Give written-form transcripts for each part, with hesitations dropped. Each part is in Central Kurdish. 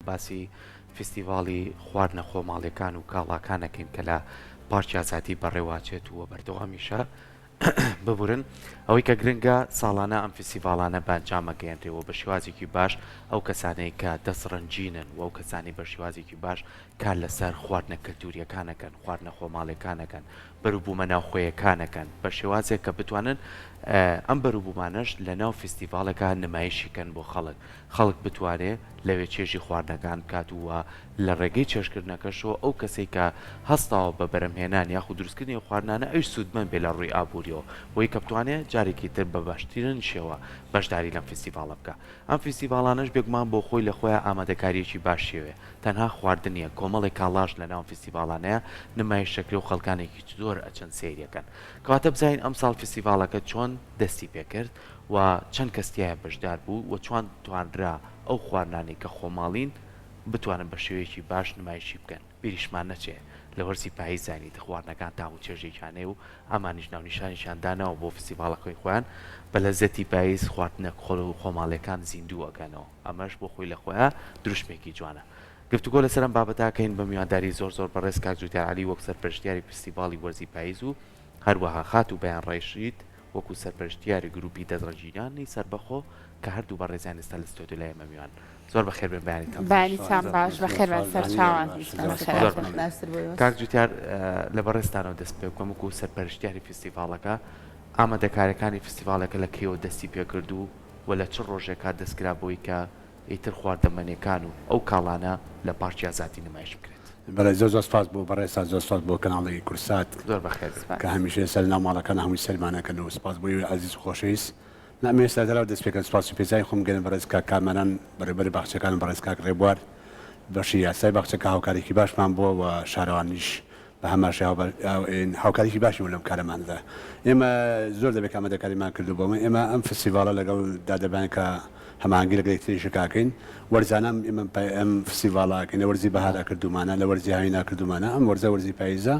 باسی فیستیڤاڵی خواردنە خۆماڵیەکان و کاڵاکان ئەکەین کە لە پارکی ئازادی بەڕێوەئەچێت و بەردەوامیشە ببورن ئەوەی کە گرنگە ساڵانە ئەم فیستیڤاڵانە بە ئەنجام ئەگەیەنرێ و بە شێوازێکی باش ئەو کەسانەی کە دەست ڕەنگینن و ئەو کەسانەی بە شێوازێکی باش کار لەسەر خواردنە کەلتوریەکان ئەکەن خواردنە خۆماڵیەکان ئەکەن بەروبوومە ناوخۆیەکان ئەکەن بە شێوازێک کە بتوانن ئەم بەروبوومانەش لە ناو فیستیڤاڵێکا نمایشی کەن بۆ خەڵک خەڵک بتوانێ لەوێ چێژی خواردنەکان بکات و لە ڕێگەی چێژکردنەکەشەوە ئەو کەسەی کە هەستاوە بە بەرهەمهێنان یاخود دروستکردنی ئەو خواردنانە ئەویش سوودمەند بێ لە ڕووی ئابووریەوە بۆی کە بتوانێ جارێکی تر بە باشترین شێوە بەشداری لەم فیستیڤاڵە بکا. ئەم فیستیڤاڵانەش بێگومان بۆ خۆی لە خۆیا ئامادەکارییەکی باشی هەیە تەنها خواردن نییە کۆمەڵێک کاڵاش لە ناو ئەم فیستیڤاڵانەیا نمایش دەکرێ و خەڵکانێکی زۆر ئەچن سەیری ئەکەن. کەواتە بزانین ئەمساڵ فیستیڤاڵەکە چۆن دەستی پێکرد و چەند کەس تیایا بەشدار بوو و چوان توانرا ئەو خواردنانەی کە خۆماڵین بتوانن بە شێوەیەکی باش نمایشی بکەن. بیریشمان نەچێ لە وەرزی پاییزاین ئیتر خواردنەکان تام و چێژێکیان هەیە و ئەمانیش ناونیشانێکیان داناوە بۆ فستیڤاڵەکەی خۆیان بە لەزەتی پاییز خواردنە خۆماڵیەکان زیندوو ئەکەنەوە ئەمەش بۆ خۆی لە خۆیا دروشمێکی جوانە. گفتوگۆ لەسەر ئەم بابەتە ئەکەین بە میوانداری زۆر زۆر بەڕێز کاک جوتیار عەلی وەک سەرپەرشتیاری فستیڤاڵی وەرزی پاییز و هەروەها خاتوو بەیان ڕەشید وەکو سەرپەرشتیاری گروپی دەستڕەنگینانی سەربەخۆ کە هەردوو بەڕێزیان ئێستا لە ستۆدیۆ لای ئێمە میوانن. زۆر بەخێر بێن بەیانیتان باش. بەیانیتان باش بەخێر بێن سەرچاوان. زۆر بەخێر بێن. کاک جوتیار لە بەڕێزتانەوە دەست پێ بکەم وەکو سەرپەرشتیاری فیستیڤاڵەکە ئامادەکاریەکانی فیستیڤاڵەکە لە کەیەوە دەستی پێکرد و و لە چ ڕۆژێکا دەست کرا بەوەی کە ئیتر خواردەمەنیەکان و ئەو کاڵانە لە پارکی ئازادی نمایش بکرێت؟ بەڵێ زۆر زۆر سپاس بۆ بەڕێزتان زۆر سپاس بۆ کەناڵی کوردسات زۆر بەخێر بێن. کە هەمیشە ئێستا لەناو ماڵەکان هەمووی سەیرمان ئەکەن و سپاس بۆ ئێوەی ئازیز و خۆشەویست. من ئەمەوێ سەرەتا دەست پێکەم سپاس و پێزانی خۆم بگەنم بەڕێز کاک کامەران بەڕێوبەری باخچەکان و بەڕێز کاک ڕێبوار بەشی یاسای باخچە کە هاوکارێکی باشمان بووە و شارەوانیش بە هەمان شێوە هاوکارێکی باشی بوو لەم کارەماندا. ئێمە زۆر دەبێت کە ئامادەکاریمان کردوو بۆ ئەمە. ئێمە ئەم فستیڤاڵە لەگەڵ دادەبان کە هەماهەنگی لەگەڵ یەکتریش ئەکەین. وەرزانە ئێمە ئەم فستیڤاڵە ئەکەین. لە وەرزی بەهارا کردوومانە، لە وەرزی هاوینا کردوومانە، ئەم وەرزە وەرزی پاییزە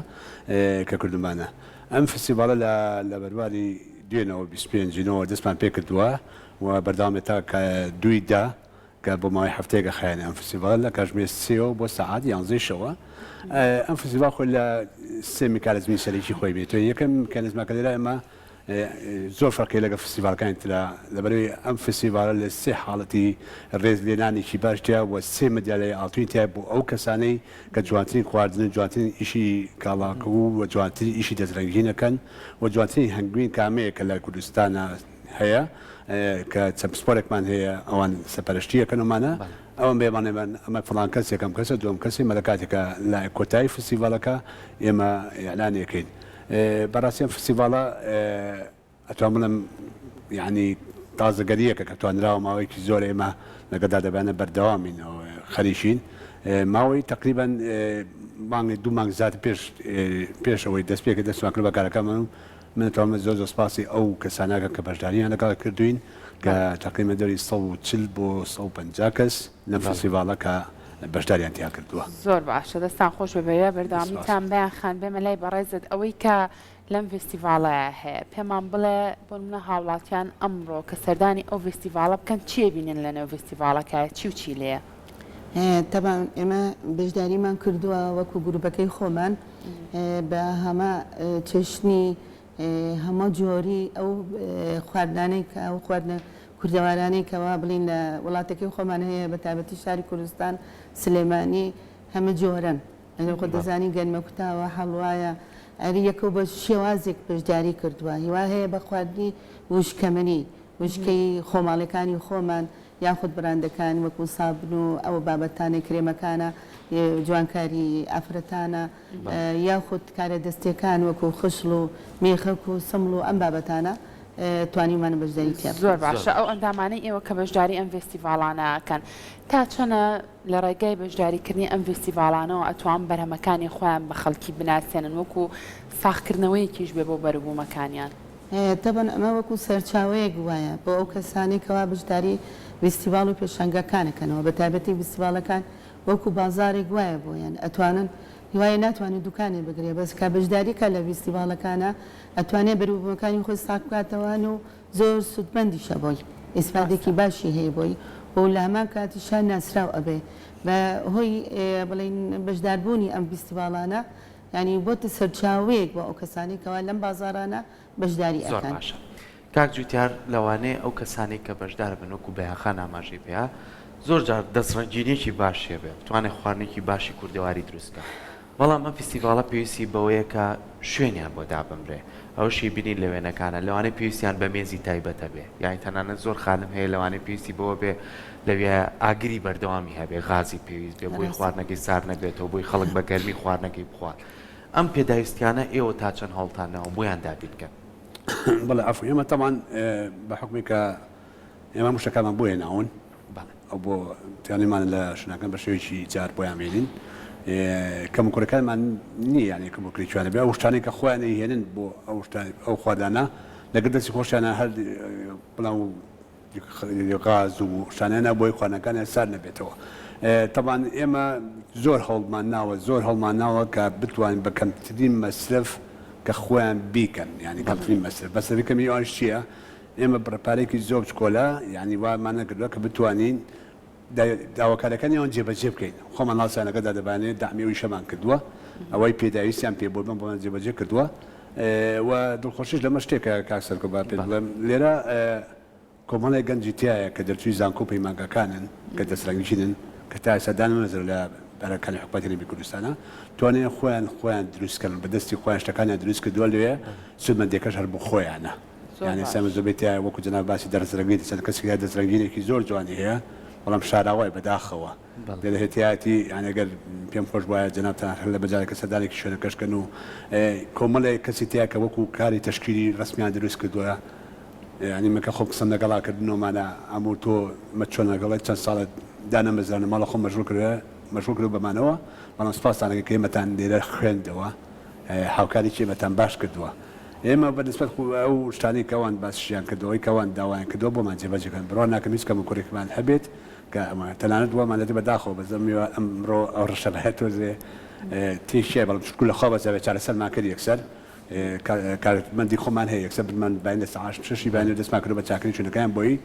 کە کردوومانە. ئەم فستیڤاڵە لە لە بەرواری دوێنەوە 25 نۆوە دەستمان پێکردووە و بەردەوام بێت تا دووی دە. کە بۆ ماوەی هەفتەیەک ئەخایەنێ ئەم فستیڤاڵە لە کاتژمێر سێوە بۆ سەعات یانزەی شەوە. ئەم فستیڤاڵ خۆی لە سێ میکانزمی سەرەکی خۆی بێتەوە. یەکەم میکانزمەکە لێرە ئێمە زۆر فەرقی لەگەڵ فستیڤاڵەکانی ترە، لەبەرئەوەی ئەم فستیڤاڵە لە سێ حاڵەتی ڕێزلێنانێکی باش تیا و سێ مەدالیای ئاڵتونی تیا بۆ ئەو کەسانەی کە جوانترین خواردن و جوانترین ئیشی کاڵاک و جوانترین ئیشی دەستڕەنگین ئەکەن و جوانترین هەنگوین کامەیە کە لە کوردستانا هەیە کە چەند پسپۆرێکمان هەیە ئەوان سەرپەرشتی ئەکەن ئەمانە ئەوان بێ بەڵێ ئەمە فڵان کەس یەکەم کەسە دووەم کەسی مە لە کاتێکە لە کۆتایی فستیڤاڵەکە ئێمە ئیعلانی ئەکەین بەڕاستی ئەم فستیڤاڵە ئەتوان بڵێم یعنی تازەگەریەکە کە توانراوە ماوەیەکی زۆر ئێمە لەگەڵ دادەبانە بەردەوامین خەریکین ماوەی تقریبا مانگی دوو مانگ زیاتر پێش پێش ئەوەی دەست پێکە دەستمان کرد بە کارەکەمان و من ئەتوانم زۆر زۆر سپاسی ئەو کەسانە کەم کە بەشداریان لەگەڵ کردووین کە تەقریبەن دەوری 140 بۆ 150 کەس لەم فستیڤاڵە کە بەشداریان تیا کردووە. زۆر باشە دەستان خۆش بێ بەهیوای سپاس. بەردەوامیتان بەیان خان بێمە لای بەڕێزت ئەوەی کە لەم ڤیستیڤاڵەیا هەیە پێمان بڵێ بۆ نمونە هاوڵاتیان ئەمڕۆ کە سەردانی ئەو ڤیستیڤاڵە بکەن چی ئەبینن لەنێو ڤیستیڤاڵەکایە چی و چی لێیە؟ تەبعەن ئێمە بەشداریمان کردووە وەکو گروپەکەی خۆمان بە هەمە چەشنی هەمە جۆری ئەو خواردنانەی کە ئەو خواردنە کوردەوارانەی کەوا بڵین لە وڵاتەکەی خۆمان هەیە بە تایبەتی شاری کوردستان سلێمانی هەمە جۆرەن ئەگەر خۆت دەزانی گەنمە کوتاوە حەڵوایە ئەری یەکە و بە شێوازێک بەشداری کردووە هیوا هەیە بە خواردنی وشکەمەنی وشکەی خۆماڵیەکانی خۆمان یاخود بڕاندەکان وەکو سابن و ئەو بابەتانەی کرێمەکانە جوانکاری ئافرەتانە یاخود کارە دەستیەکان وەکو خشڵ و مێخەک و سمڵ و ئەم بابەتانە توانیومانە بەشداری تیا زۆر بکەین. باشە ئەو ئەندامانەی ئێوە کە بەشداری ئەم ڤێستیڤاڵانە ئەکەن تا چەنە لە ڕێگای بەشداری کردنی ئەم ڤێستیڤاڵانەوە ئەتوان بەرهەمەکانی خۆیان بە خەڵکی بناسێنن وەکو ساغکردنەوەیەکیش بێ بۆ بەروبوومەکانیان؟ تەبعەن ئەمە وەکو سەرچاوەیەک وایە بۆ ئەو کەسانەی کەوا بەشداری ڤیستیڤاڵ و پێشانگاکان ئەکەنەوە بەتایبەتی ڤیستیڤاڵەکان وەکو بازاڕێک وایە بۆیان ئەتوانن وایە ناتوانێت دوکانێ بگرێ بەس کە بەشداری کا لە ڤیستیڤاڵەکانا ئەتوانێ بەروبومەکانی خۆی ساغ بکاتەوە و زۆر سودمەندیشە بۆی ئیسفادێکی باشی هەیە بۆی و لە هەمان کاتیشا ناسراو ئەبێ. بە هۆی بڵێین بەشداربوونی ئەم ڤیستیڤاڵانە یانی بۆتە سەرچاوەیەک بۆ ئەو کەسانەی کەوا لەم بازاڕانە بەشداری زۆر ئەکەن. باشە کاک جوتیار لەوانەیە ئەو کەسانەی کە بەشدار بن وەکو بەیان خان ئاماژەی پێیا زۆر جار دەستڕەنگینیەکی باشی هەبێ بتوانێ خواردنێکی باشی کوردەواری دروست کا بەڵام ئەم فیستیڤاڵە پێویستی بەوەیە کە شوێنیان بۆ دابنرێ ئەوەشی بینین لە وێنەکانە لەوانەیە پێویستیان بە مێزی تایبەت هەبێ یانی تەنانەت زۆر خانم هەیە لەوانەیە پێویستی بەوە بێ لەوێ ئاگری بەردەوامی هەبێ غازی پێویست بێ بۆی ڕاستە. خواردنەکەی سارد نەبێتەوە بۆی خەڵک بە گەرمی خواردنەکەی بخوات ئەم پێداویستیانە ئێوە تا چەند هەوڵتان ناوە بۆیان دابین کەن؟ بەڵێ عەفو ئێمە تەبعەن بە حوکمی کە ئێمە هەموو شتەکانمان بۆ هێناون ئەو بۆ توانیمان لە شوێنەکان بە شێوەیەکی جار بۆیان بێنین کەم و کوڕەکانمان نییە یانێ کەم و کوڕی کوانە بێ ئەو شتانەی کە خۆیان ئەیهێنن بۆ ئەو شتان ئەو خواردانە لەگەر دەستی خۆشیانە هەر بڵاو غاز و شتانیانە بۆی خواردنەکانیان سارد نەبێتەوە تەبان ئێمە زۆر هەوڵمان ناوە زۆر هەوڵمان ناوە کە بتوانین بە کەمترین مەسرەف کە خۆیان بیکەن یانی کەمترین مەسرەف مەسرەفی کەمی ئەوانش چییە ئێمە بڕە پارەیەکی زۆر بچکۆلە یانی وامان نەکردووە کە بتوانین داواکاریەکانی ئەوان جێبەجێ بکەین خۆمان ڵاسیانەکە دادەبانێ دەعمی ئەو ئیشەمان کردووە ئەوەی پێداویستیان پێ بۆ بۆمان جێبەجێ کردووە و دڵخۆشیش لەمە شتێکە کاک سەرکۆ با پێت بڵێم لێرە کۆمەڵێک گەنجی تیایە کە دەرچووی زانکۆ و پەیمانگاکانن کە دەستڕەنگینن کە تا ئێستا دانەمەزراون لە بەرەکانی حکومەتی هەرێمی کوردستانە توانیان خۆیان خۆیان دروست کەن بە دەستی خۆیان شتەکانیان دروست کردووە لەوێ سوودمەندیەکەش هەر بۆ خۆیانە یانی زۆر ئێستا باش. زۆربەی تیایە وەکو جەناب باسی دەستڕەنگین چەند کەسێک هەیە دەستڕەنگینێکی زۆر جوانی هەیە بەڵام شاراوای بەداخەوە بەڵێ. لێرە هەیە تیایەتی یانی ئەگەر پێم خۆش بوایە جەنابتان هەر لە بەجارێکە سەردانێکی شوێنەکەش کەن و کۆمەڵێک کەسی تیا کە وەکو کاری تەشکیلی ڕەسمیان دروست کردووە یانی من کە خۆم قسەم لەگەڵا کرد نۆمانە ئەموو تۆ مە چۆن لەگەڵت چەند ساڵە دانەمەزرانە ماڵە خۆم مەشغوڵ کردووە مەشغوڵ کردووە بەمانەوە بەڵام سوپاستان ئەکەم کە ئێمەتان لێرە خوێندەوە هاوکاریی ئێمەتان باش کردووە ئێمە بە نسبەت ئەو شتانەی کە ئەوان باسیشیان کردووە ئەوەی کە ئەوان داوایان کردووە بۆمان جێبەجێ کەن بڕوا ناکەم هیچ کەموکوڕیکمان هەبێت کە ئەمە تەنانەت وامان لێ بەداخەوە بەس ئەم ئەمڕۆ ئەو ڕەشەبایە تۆزێ تێکیای بەڵام شکر لە خوا بەس چارەسەرمان کرد یەکسەر کارمەندی خۆمان هەیە یەکسەر بردمان باین لە سەعات شەشی بەیانی دەستمان کردووە بە چاکردنی شوێنەکەیان بۆی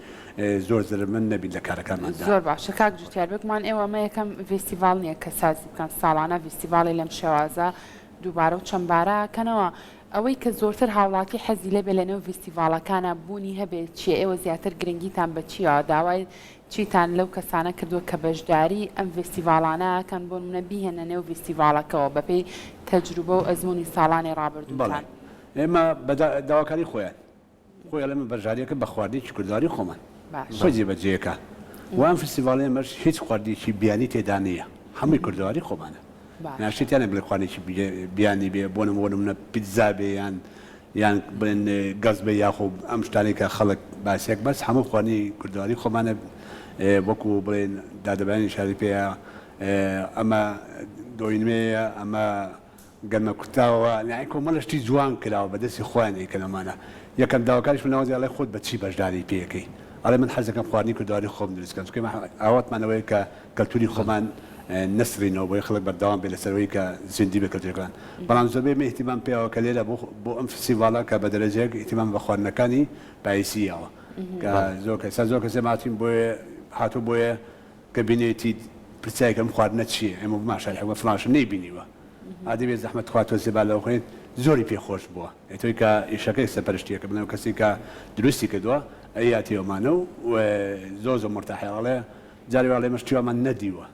زۆر زەرەرمەند نەبین لە کارەکانماندا. زۆر باشە کاک جوتیار بێگومان ئێوە ئەمە یەکەم ڤێستیڤاڵ نیە کە سازی بکەن ساڵانە ڤیستیڤاڵی لەم شێوازە دووبارە و چەندبارە ئەکەنەوە ئەوەی کە زۆرتر هاوڵاتی حەزی لێبێ لەنێو ڤیستیڤاڵەکانا بوونی هەبێ چیە ئێوە زیاتر گرنگیتان بە چییە داوای چیتان لەو کەسانە کردووە کە بەشداری ئەم ڤیستیڤاڵانە ئەکەن بۆ نمونە بیهێننە نێو ڤیستیڤاڵەکەوە بەپێی تەجروبە و ئەزموونی ساڵانی بەڵێ ڕابردووتان؟ ئێمە بە داواکاری خۆیان خۆی ئەڵێ من بەشداریەکەم بە خواردنێکی کوردەواری خۆمان باشە. خۆی جێبەجێیەکا و ئەم فستیڤاڵەی ئێمەش هیچ خواردنێکی بیانی تێدا نییە هەمووی کوردەواری خۆمانە باشە. یان شتی تیا نیە بڵێ خواردنێکی بیانی بێ بۆ نموونە پیتزا بێ یان یان بڵێن گەز بێ یاخۆ ئەم شتانەی کە خەڵک باسیەک بەس هەموو خواردنی کوردەواری خۆمانە وەکو بڵێن دادەبانی شاری پێیە ئەمە دۆینمەیە ئەمە گەرمە کوتاوە یانی کۆمەڵە شتی جوان کراوە بە دەستی خۆیان ئەیکەن ئەمانە یەکەم داواکاریش من لەوان ئەڵێ خۆت بە چی بەشداری پێ ئەکەی ئەڵێ من حەز دەکەم خواردنی کوردەواری خۆم دروست کەم چونکە ئێمە ئاواتمان ئەوەیە کە کەلتوری خۆمان نەسڕینەوە بۆیە خەڵک بەردەوام بێت لەسەر ئەوەی کە زیندی بێت کەلتورەکان بەڵام زۆربەی ئێمە ئیهتیمام پێیەوە کە لێرە بۆ بۆ ئەم فستیڤاڵە کە بە دەرەجەیەک ئیهتیمام بە خواردنەکانی پایسی یاوە کە زۆر کەس زۆر کەس ئێمە هاتوین بۆیە هاتوو بۆیە کە بینێتی پرسیاری کە ئەم خواردنە چییە ئێمە بۆمان شەرح بکە فڵان شت نەیبینیوە ئادەی بێ زەحمەت تخوا تۆزێ با لەوە خوێنیت زۆری پێ خۆش بووە ئێ تۆی کە ئیشەکەی سەرپەرشتیەکە بڵێم کەسی کە دروستی کردووە ئەیاتی ئەومانە و زۆر زۆر مورتاحە ئەڵێ جارێ وا ئەڵێ ئێمە شتی وامان نەدیوە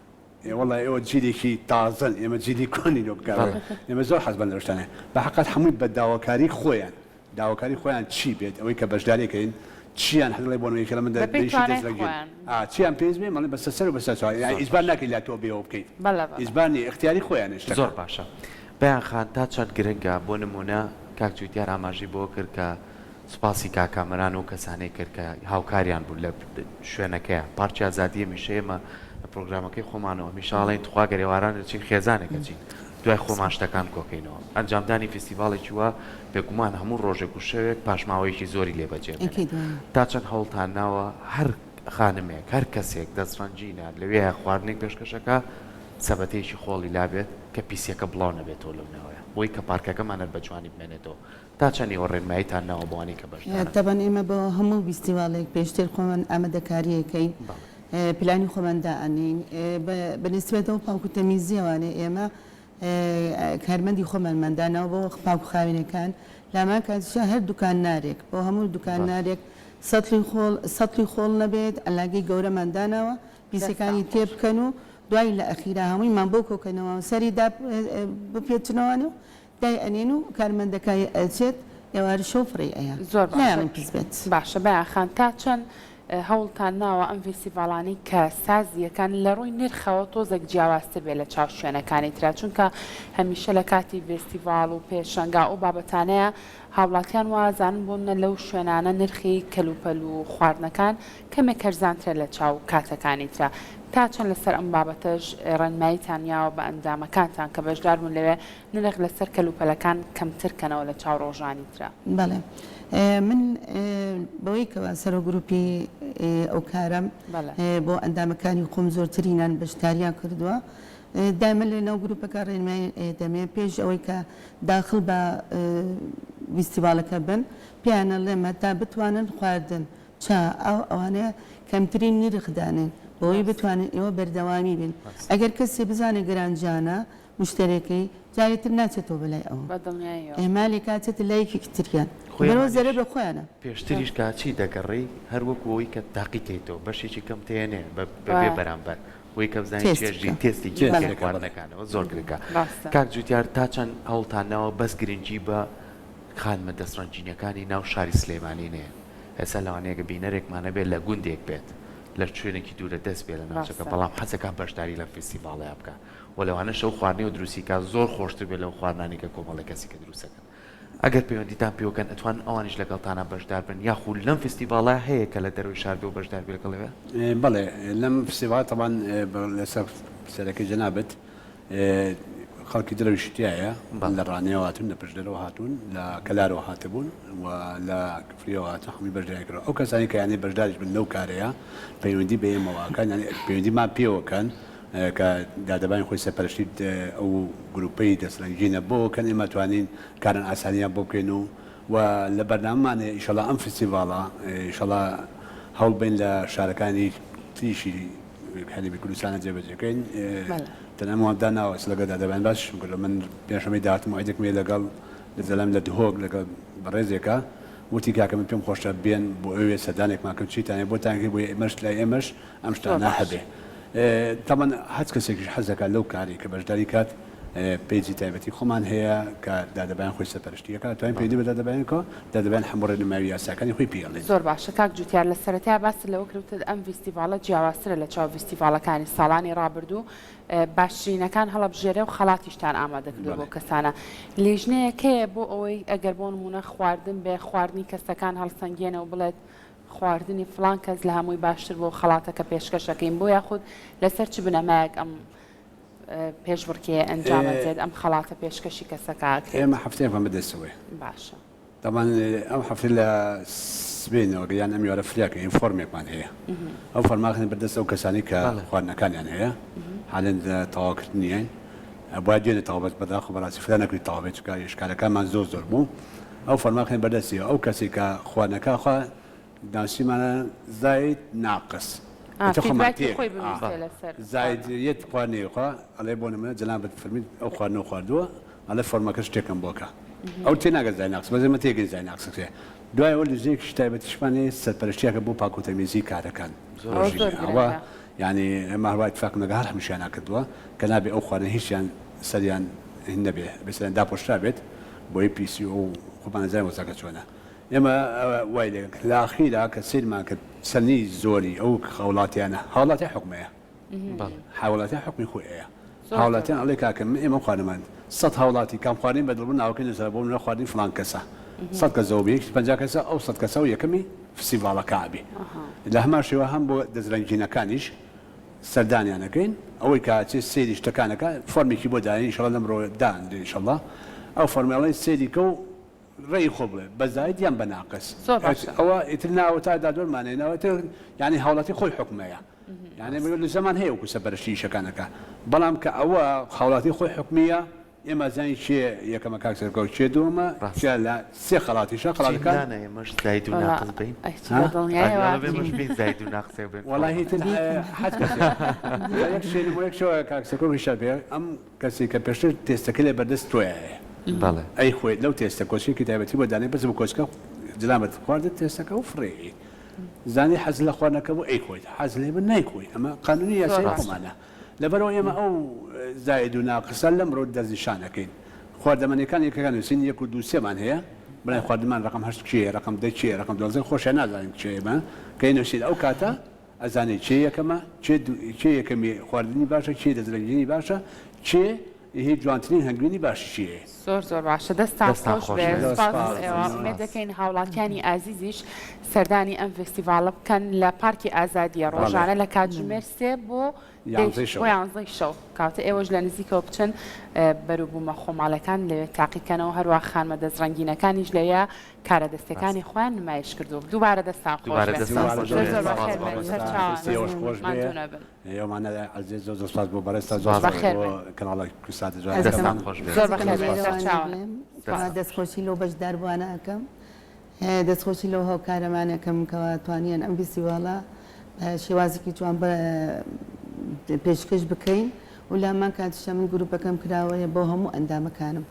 ئێ وەڵا ئێوە جیلێکی تازەن ئێمە جیلی کۆنین وەک کاوە ئێمە زۆر حەزمان لەو شتانەیە بە حەقەت هەمووی بە داواکاری خۆیان داواکاری خۆیان چی بێت ئەوەی کە بەشداری کەین چیان حەز دەڵێ بۆ نمونە یەکێ لە من بەپێی دەریشی توانای دەست لەگیر خۆیان. ئا چیان پێویست بێ مەڵێ بەسە سەر و بەسە چاو یانی زۆر ئیجبار باشە. ناکەی لا تۆ بێ ئەوە بکەیت بەڵێ بەڵێ. ئیجبار نیە ئیختیاری خۆیانە شتەکە. زۆر باشە بەیان خان تا چەند گرنگە بۆ نمونە کاک جوتیار ئاماژەی بەوە کرد کە سوپاسی کاک کامەران و کەسانەی کرد کە هاوکاریان بوون لە شوێنەکەیا پارکی ئازادی هەمیشە ئێمە لە پرۆگرامەکەی خۆمانەوە هەمیشە ئەڵێین تخوا گەر ئێواران دەچین خێزانێک ئەچین دوای خۆمان شتەکان کۆکەینەوە ئەنجامدانی فیستیڤاڵێکی وا بێگومان هەموو ڕۆژێک و شەوێک پاشماوەیەکی زۆری لێ بەجێ مێنێ ئەکید وایە. تا چەند هەوڵتان ناوە هەر خانمێک هەر کەسێک دەستڕەنگینە لەوێیا خواردنێک پێشکەشەکا سەبەتەیەکی خۆڵی لابێت کە پیسیەکە بڵاو نەبێتەوە لەو ناوەیا بۆی کە پارکەکەمان هەر بە جوانی بمێنێتەوە تا چەند ئێوە ڕێنماییتان ناوە بەوانەی کە بەشدارن؟ تەبعەن ئێمە بۆ هەموو ڤیستیواڵێک پێشتر خۆمان ئامادەکاری ئەکەین. بەڵێ. پلانی خۆمان دائەنێین بە نیسبەت ئەو پاک و تەمیزیەوانێ ئێمە کارمەندی خۆمانمان داناوە بۆ پاک و خاوێنەکان لامان کاتیشا هەر دوکاننارێک بۆ هەموو دوکاننارێک سەتڵی خۆڵ سەتڵی خۆڵ نەبێت عەلاگەی گەورەمان داناوە پیسەکانی تێ بکەن و دوای لە ئەخیرا هەموویمان بۆ کۆکەنەوە سەری دا بپێچنەوانێ و دای ئەنێن و کارمەندەکە ئەچێت ئێوارە شەو فڕێی ئەیا زۆر باشە نایەڵن پیس بێت. باشە بەیان خان تا چەند هەوڵتان ناوە ئەم ڤیستیڤاڵانەی کە سازیەکەن لە ڕووی نرخەوە تۆزێک جیاوازتر بێت لە چاو شوێنەکانی ترا چونکە هەمیشە لە کاتی ڤێستیڤاڵ و پێشەنگا ئەو بابەتانەیە هاوڵاتیان وازانن بۆ منە لەو شوێنانە نرخی کەلوپەل و خواردنەکان کەمێک هەرزانترە لە چاو کاتەکانی ترا تا چەند لەسەر ئەم بابەتەش ڕێنماییتان یاوە بە ئەندامەکانتان کە بەشدار بوون لەوێ نرخ لەسەر کەلوپەلەکان کەمتر کەنەوە لە چاو ڕۆژانی ترا. بەڵێ من بەوەی کەوا سەرۆک گروپی ئەو کارەم بۆ ئەندامەکانی خۆم زۆرترینان بەشداریان کردووە دایمە لە ناو گروپەکە ڕێنمایی دەمێ پێش ئەوەی کە داخل بە ڤیستیڤاڵەکە بن پێیان ئەڵێم هەتا بتوانن خواردن چا ئاو ئەوانەیە کەمترین نرخ دانێن بەوەی بتوانن ئێوە بەردەوامی بن ئەگەر کەسێ بزانێ گرانجانە مشتەرێکەی جارێ تر ناچێتەوە بەلای ئەوە بە دڵنیاییەوە. ئیهمالێکە ئەچێتە لای یەکێکی تریان خۆی لەبەرئەوە ئەمانیش زەرەر بە خۆیانە. پێشتریش کە چی دەگەڕێی هەر وەکو ئەوەی کە تاقی کەیتەوە بەشێکی کەم تێنێ بە بە بێ وایە. بەرامبەر وەی کە بزانی تێستی چێژی بکە. تێستی بەڵێ. بکەی خواردنەکانەوە زۆر گرنگە. ڕاستە. کاک جوتیار تا چەند هەوڵتان ناوە بەس گرنگی بە خانمە دەستڕەنگینەکانی ناو شاری سلێمانی نەیەن ئێستا لەوانەیە گە بینەرێکمان هەبێت لە گوندێک بێت لە شوێنێکی دوورە دەست بێ لە ناوچەکە ڕاستە. بەڵام حەزەکا بەشداری لەم فیستیڤاڵەیا بکا وە لەوانەشە ئەو خواردنەی ئەو دروستی کا زۆر خۆشتر بێت لەو خواردنانەی کە کۆمەڵێک کەسی کە دروست ئەکەن ئەگەر پەیوەندیتان پێوە کەن ئەتوانن ئەوانیش لەگەڵتانا بەشدار بن یاخو لەم فستیڤاڵە هەیە کە لە دەرەوەی شار بێ و بەشدار بێ لەگەڵ ئێوە؟ بەڵێ لەم فستیڤاڵە تەبعەن لەسەر پرسیارەکەی جەنابت خەڵکی دەرەویشی تیایە لە ڕانیەوە هاتوون لە پشدەرەوە هاتوون لە کەلارەوە هاتبوون و لە کفریەوە هاتوون هەمووی بەشداریان کردووە ئەو کەسانی کە یانەی بەشداریش بن لەو کارەیە پەیوەندی بە ئێمەوە ئەکەن یانی پەیوەندیمان پێوە کەن کە دادەبانی خۆی سەرپەرشتی ئەو گروپەی دەستڕەنگینە بۆ کەن ئێمە توانین کاران ئاسانیان بۆ بکەین و و لە بەرنامەمان هەیە ئیشەڵا ئەم فستیڤاڵە ئیشەڵا هەوڵ بەین لە شارەکانی تریشی هەرێمی کوردستانە جێبەجێ کەین تەنها ئەم داناوە ئێستا لەگەڵ دادەبان باسیشم کردوە من پێنجشەممەی داهاتوو مەوعیدێکم هەیە لەگەڵ لە زەلام لە دهۆک لەگەڵ بەڕێزێکە وتی کاکە من پێم خۆشە بێن بۆ ئەوێ سەردانێکمان کەم چیتان هەیە بۆتان کرد بۆیە ئێمەش لای ئێمەش ئەم شتانە هەبێ تەبعەن هەچ کەسێکیش حەز دەکات لەو کارەی کە بەشداری کات پەیجی تایبەتی خۆمان هەیە کە دادەبایان خۆی سەرپەرشتی ئەکات ئەتوانین پەیوەندی بە دادەبایان بکەوە دادەبایان هەموو ڕێنمایی و یاساکانی خۆی پێ ئەڵێین. زۆر باشە کاک جوتیار لە سەرەتایا باست لەوە کرد وتت ئەم ڤیستیڤاڵە جیاوازترە لە چاو ڤیستیڤاڵەکانی ساڵانی ڕابردوو باشترینەکان هەڵەبژێرێ و خەڵاتیشتان ئامادە کردووە بۆ کەسانە لیژنەیەک هەیە بۆ ئەوەی ئەگەر بۆ نموونە خواردن بێ خواردنی کەسەکان هەڵسەنگێنێ و بڵێت خواردنی فڵان کەس لە هەمووی باشتر بووە و خەڵاتەکە پێشکەش ئەکەین بۆ یاخود لەسەر چ بنەمایەک ئەم پێشبڕکێیە ئەنجام ئەدرێت ئەم خەڵاتە پێشکەشی کەسەکە ئەکرێت؟ ئێمە هەفتەیەکمان بەدەستەوەیە. باشە. تەبعەن ئەم هەفتەیە لە سبەینەوە یان ئەم ئێوارە فریا کەین فۆرمێکمان هەیە ئەو فۆرمە ئەخەینە بەردەست ئەو کەسانەی کە خواردنەکانیان هەیە حالەن لە تەواوکردنیین ئەبوایە دوێنێ تەواو بێت بەداخەوە بەڕاستی فریا نەکردین تەواو بێت چونکە ئیشکارەکانمان زۆر زۆر بوو ئەو فۆرمە ئەخەینە بەردەستی ئەو کەسەی کە خواردنەکە ئەخوا ناسیمانە زاید ناقس ئیتر خۆمان فیدباکی تێک خۆی ئا بنووسێ لەسەر زاید خواردن. یەت خواردنی خوا ئەڵێ بۆ نمونە جەنابت فەرمیت ئەو خواردنەو خواردووە ئەڵێ فۆرمەکە شتێکم بۆ کە ئەو تێناگە زای ناقس بەس ئێمە تێگەین زای ناقس چیە دوای ئەوە لیژنەیەکیش تایبەتیشمان هەیە سەرپەرشتیەکە بۆ پاک و تەمیزی کارەکان زۆر ئەوە ڕۆژی زۆر ئەوە گرنگە. یانی ئێمە هەروا ئیتفاقم لەگەڵ هەر هەمووشیانا کردووە کە نابێ ئەو خواردنە هیچیان سەریان هین نەبێ ئەبێ سەریان داپۆشرا بێت بۆیە پیسی و ئەو خۆمان ئەزانین وەزعەکە چۆنە ئێمە وای لێ لە ئاخیرا کە سەیرمان کرد چەنی زۆری ئەو هاوڵاتیانە هاوڵاتی حوکمەیە هاوڵاتیان حوکمی خۆی ئەیە هاوڵاتیان ئەڵێ کاکە من ئێمە خواردنمان سەد هاوڵاتی کام خواردنی بەدڵ بوو ناوەکەی نووسرا بۆ منە خواردنی فڵان کەسە سەد کەس زەوە بێ یەکی 50 کەسە ئەو سەد کەسە و یەکەمی فستیڤاڵەکە ئەبێ لە هەمان شێوە هەم بۆ دەسترەنگینەکانیش سەردانیان ئەکەین ئەوەی کە ئەچێ سەیری شتەکان ئەکا فۆرمێکی بۆ دانێن ئیشەڵا لەمڕۆ دائەنرێ ئیشەڵا ئەو فۆرمەی ئەڵێن سەیری کە و ڕێی خۆ بڵێ بە زاید یان بە ناقس زۆر باشە. ئەوە ئیتر ناوە تا دادوەرمان هەیە ناوە ئیتر یانی هاوڵاتی خۆی حوکمەیە یانی ڕاستە. لە زەمان هەیە وەکو سەرپەرشتی ئیشەکان ئەکا بەڵام کە ئەوە هاوڵاتی خۆی حوکمیە. ئێمە زانین کێ یەکەمە کاک سەرکەوت کێ دووەمە کێ لە سێ خەڵاتیشە خەڵاتەکان نانا ئێمەش زاید و وەڵا ناقس بین ئەی چ بە دڵنیایەوە ئەگەر ئێمەش بین زاید و ناقسێ بین وەڵاهی تر حەز کەسێ یەک شێ نموونەیەک شەوە کاک سەرکەوت هیشار پێ ئەم کەسی کە پێشتر تێستەکەی لە بەردەست تۆیایە بەڵێ ئەی خۆیت لەو تێستە کۆچکێکی تایبەتی بۆ دانێ بەس بۆ کۆچکە جنابت خواردت تێستەکە و فڕێی زانی حەز لە خواردنەکە بوو ئەیخۆیت حەز لێ بوو نایخۆی ئەمە قانونی زۆر یاسایی ڕاستە. خۆمانە لەبەرئەوە ئێمە ئەو زائید و ناقسە لەمڕۆ دەستنیشان ئەکەین. خواردەمەنیەکان یەکەکان نووسین یەک و دوو سێمان هەیە بڵێن خواردنمان ڕەقەم هەشت کێیە ڕەقەم دە کێیە ڕەقەم دوانزە خۆشیان نازانین کێیە ئێمە کە ئەینووسین ئەو کاتە ئەزانین کێ یەکەمە کێ دوو کێ یەکەمی خواردنی باشە کێ دەسترەنگینی باشە کێ هی جوانترین هەنگوینی باشی کێیە. زۆر زۆر باشە دەستتان دەستتان خۆش خۆش بێ بێت. سوپاس بۆ سپاس ئێوە مەمنون. ئومێد دەکەین هاوڵاتیانی ئازیزیش سەردانی ئەم ڤێستیڤاڵە بکەن لە پارکی ئازادیە بەڵێ. ڕۆژانە لە کاتژمێر سێ بۆ دەی یانزەی شەو. بۆ یانزەی شەو کەواتە ئێوەش لە نزیکەوە بچن بەروبوومە خۆماڵەکان لەوێ تاقیکەنەوە هەروە خانمە دەستڕەنگینەکانیش لەوێ کارە دەستەکانی خۆیان نمایش کردووە دووبارە دەستان خۆش دووبارە بێ دەستان خۆش زۆر بێ. زۆر سپاس بەخێر بۆ بێن ڕێزتان. سەرچاوان دەستی ئێوەش خۆش بێ. ماندوو نەبن. ئێوەمانە عەزیز زۆر زۆر سپاس بۆ بەڕێزتان زۆر سپاس. سپاس بەخێر بۆ بێن. کەناڵە کوردساتە دەستان جوانەکەمان. خۆش بێ. زۆر بەخێر زۆر بێن سپاس. سەرچاوان. دەستان. دەستخۆشی لەو بەشداربووانە ئەکەم دەستخۆشی لەو هاوکارەمان ئەکەم کەوا توانیان ئەم فیستیڤاڵە بە شێوازێکی جوان بە پێشکەش بکەین و لە هەمان کاتیشا من گروپەکەم کراوەیە بۆ هەموو ئەندامەکانم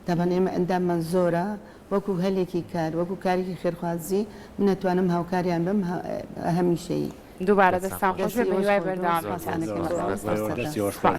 تەبعەن ئێمە ئەنداممان زۆرە وەکو هەلێکی کار وەکو کارێکی خێرخوازی من ئەتوانم هاوکاریان بم هەمیشەیی. دووبارە دەستان خۆش بێ دەستی بە ئێوەش هیوای خۆش بێ بەردەوامیتان. سوپاستان ئەکەم زۆر بۆ ئەم زۆر فرسەتە. دەستی ئێوەش خۆش.